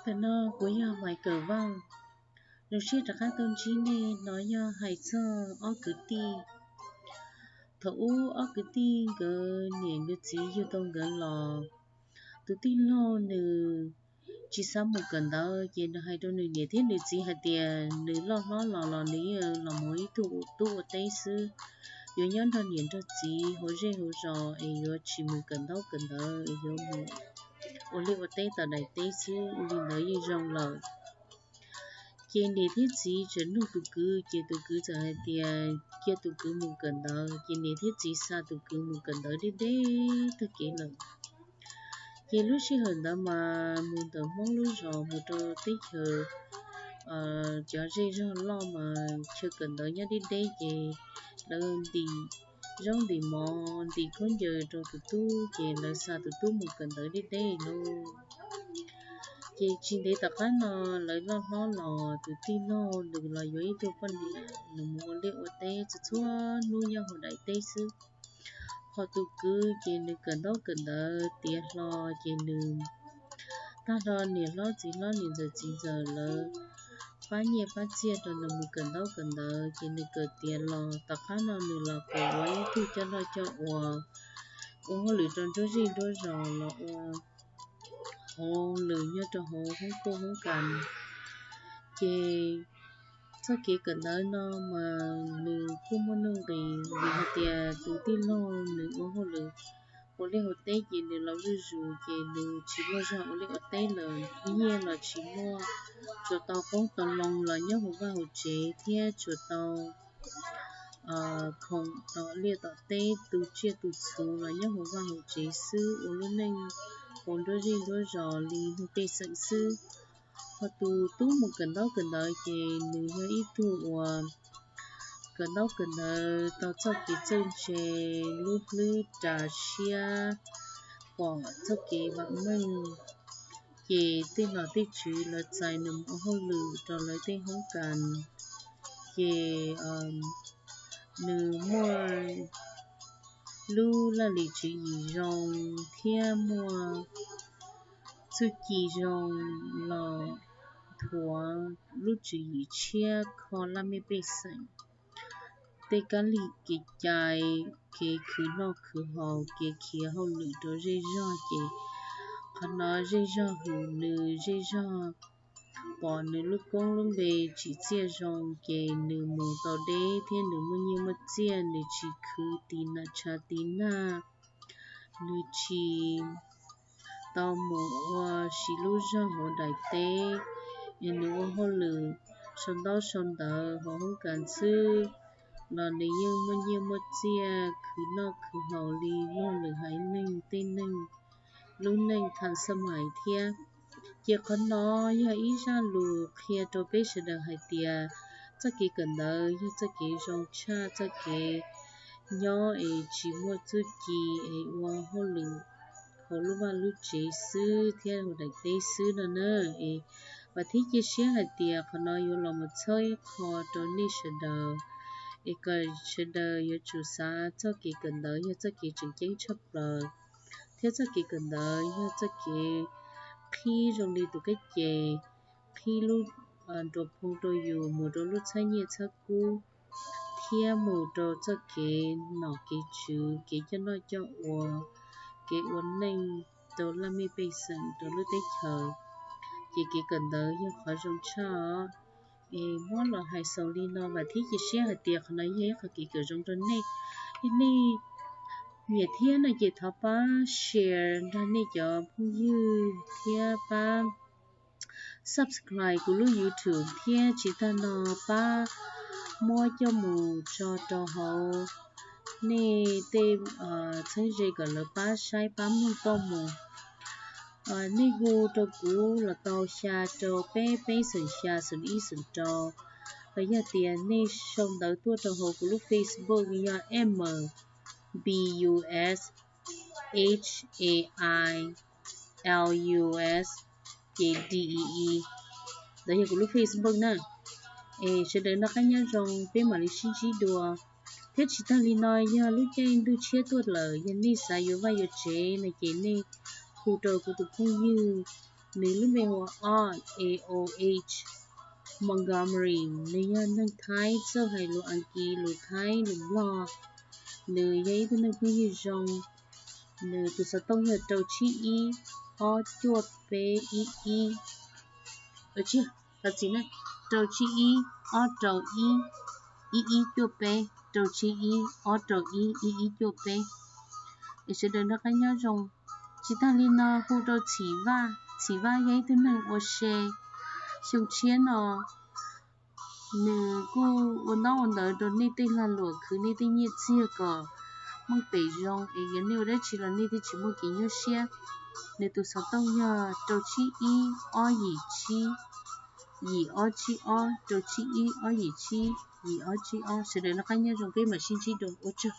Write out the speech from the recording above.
Tam no kuv yog Maiv Kawm Vaj, zoo siab rov qab tuaj ntsib nej. No yog hais txog ob kwv tij. Thaum ub ob kwv tij nkawd niam nkawd txiv yug tau nkawd los, tus tij laug nws tsis xav mus kawm ntawv, ces nws hais rau nws niam thiab nws txiv hais tias nws loj hlob los los nws yeej los mus ua ib tug tub ua teb xwb, yuav nyob nrog niam nrog txiv hauv zej hauv zos es yuav tsis mus kawm ntaub kawm ntawv, yuav mus ua liaj ua teb tom daim teb xwb, ua li ntawd yeej zoo lawm. Ces niam thiab txiv tseem nug tus kwv, ces tus kwv txawm hais tias cia tus kwv mus kawm ntawv, ces niam thiab txiv xa tus kwv mus kawm ntawv deb deb tag kev lawm. Ces lub sij hawm ntawd mas mus ntawm Hmoob lub zos mus rau teb chaws cov zej zog loj mas chaw kawm ntawv nyob deb deb, ces lawv ntim zaub ntim mov ntim khaub ncaws rau tus tub, ces lawv xa tus tub mus kawm ntawv deb deb lauj. Ces tsis ntev tom qab no lawv loj hlob los tus tij laug nws los yuav ib tug poj niam, nws mus ua liaj ua teb txhua txhua hnub nyob hauv daim teb xwb. Ho tus kwv ces nws kawm ntaub kawm ntawv tiav hlo, ces nws tag hlo niam hlob txiv hlob niam ntxawm txiv ntxawm lawv pab nyiaj pab txiaj rau nws mus kawm ntaub kawm ntawv, ces nws kawm tiav los tom qab no nws los kawm ua ib tug coj noj coj ua, ua hauj lwm rau nruab zej nruab zos los ua hauj lwm nyob rau hauv hoob kuj hoob kas. Ces txoj kev kawm ntawv no mas nws kuj muaj nuj nqis vim hais tias tus tij laug nws ua hauj lwm ua liaj ua teb ces nws los zuj zus ces nws tsis muaj zog ua liaj ua teb lawm, nyiaj los tsis muaj, tsuas tau qoob tau loo los nyob hauv vaj hauv tsev thiab tsuas tau khoom tom liaj tom teb tu tsiaj tu txhuv los nyob hauv vaj hauv tsev xwb, ua lub neej hauv nruab zej nruab zos li neeg pej xeem xwb. Ho tus tub mus kawm ntaub kawm ntawv ces nws yog ib tug uas kawm ntaub kawm ntawv tau txoj kev txawj ntse, lub hlwb ras siab, pom txoj kev vam meej, ces tej nom tej tswv lawv txais nws mus ua hauj lwm rau lawv tej hoob kas, ces nws muaj lub laj lim tswv yim zoo thiab muaj txuj ci zoo los nthuav lub tswv yim tshiab kho laj mej pej xeem tej kab lig kev cai, kev khwv noj khwv haus, kev khiav hauj lwm rau zej zog ces qhov no zej zog hwm nws, zej zog pom nws lub koob lub npe tsim txiaj zoo ces nws mus tau deb thiab nws muaj nyiaj muaj txiaj, nws tsis khwv tis nam tshav tis nag, nws tsis tau mus ua siv lub zog hauv daim teb, es nws ua hauj lwm sau ntaub sau ntawv hauv hoob kas xwb los nws yeej muaj nyiaj muaj txiaj khwv noj khwv haus li luag lwm haiv neeg tej neeg lub neej tham xab mais thiab. Ces qhov no yog ib zaj lus qhia rau peb sawv daws hais tias txoj kev kawm ntawv yog txoj kev zoo tshaj txoj kev nyob es tsis muaj txuj ci es ua hauj lwm hauv lub vaj lub tsev xwb thiab hauv daim teb xwb no na. Es vam thiab cia siab hais tias qhov no yuav los mus txhawb ib qho rau nej sawv daws, es kom sawv daws yuav tsum xav txoj kev kawm ntawv yog txoj kev tseem ceeb tshaj plaws, thiab txoj kev kawm ntawv yog txoj kev qhib zoo li tus kab ces qhib lub nruas phoo rau yus mus rau lub txhab nyiaj txhab kub, thiab mus rau txoj kev nom kev tswv, kev coj noj coj ua, kev ua neej rau laj mej pej xeem rau lub teb chaws. Ces kev kawm ntawv yog qhov zoo tshaj os. Es muab los hais xaus li no vam thiab cia siab hais tias qhov no yog ib qho kev kawm zoo rau nej. Yog nej nyiam thiab no ces thov pab share nrog nej cov phooj ywg thiab pab subscribe kuv lub YouTube thiab tsis tag no pab muab coj mus tso rau hauv nej tej txheeb ze kom lawv pab saib pab mloog tau mus. Nej hu rau kuv los tau xya rau peb peb xoom xya xoom ib xoom rau, los yog tias nej sau ntawv tuaj rau hauv kuv lub Facebook yog M B U S H A I L U S ces D E E. Ntawd yog kuv lub Facebook na. Es sawv daws noj qab nyob zoo, peb mam li sib ntsib dua. Thiab tsis tag li no yog lub caij ntuj tshiab tuaj lawm, yog nej xav yuav vaj yuav tsev no ces nej hu rau kuv tus phooj ywg Nws lub npe hu ua Aoh, A O H, Montgomery. Nws yog neeg Thaib, txawj hais lus Askiv, lus Thaib, lus Nplog. Nws yog ib tug neeg phooj ywg zoo. Nws tus xov tooj yog rau tsib ib ob cuaj peb ib ib, tsis, thov txim na, rau tsib ib ob rau ib ib ib cuaj peb, rau tsib ib ob rau ib ib ib cuaj peb. Es sawv daws noj qab nyob zoo. Tsis tag li no, hu rau Txhim Vaj. Txhim Vaj yog ib tug neeg ua se. Xyoo tshiab no nws kuj ua ntaub ua ntawv rau nej tej lag luam, khwv nej tej nyiaj txiag kom meej pem zoo, es yog nej ua dab tsi los nej thiaj tsis muaj kev nyuaj siab. Nws tus xov tooj yog rau tsib ib ob yim tsib yim ob tsib ob, rau tsib ib ob yim tsib yim ob tsib ob. Sawv daws noj qab nyob zoo, peb mam sib ntsib dua, ua tsaug.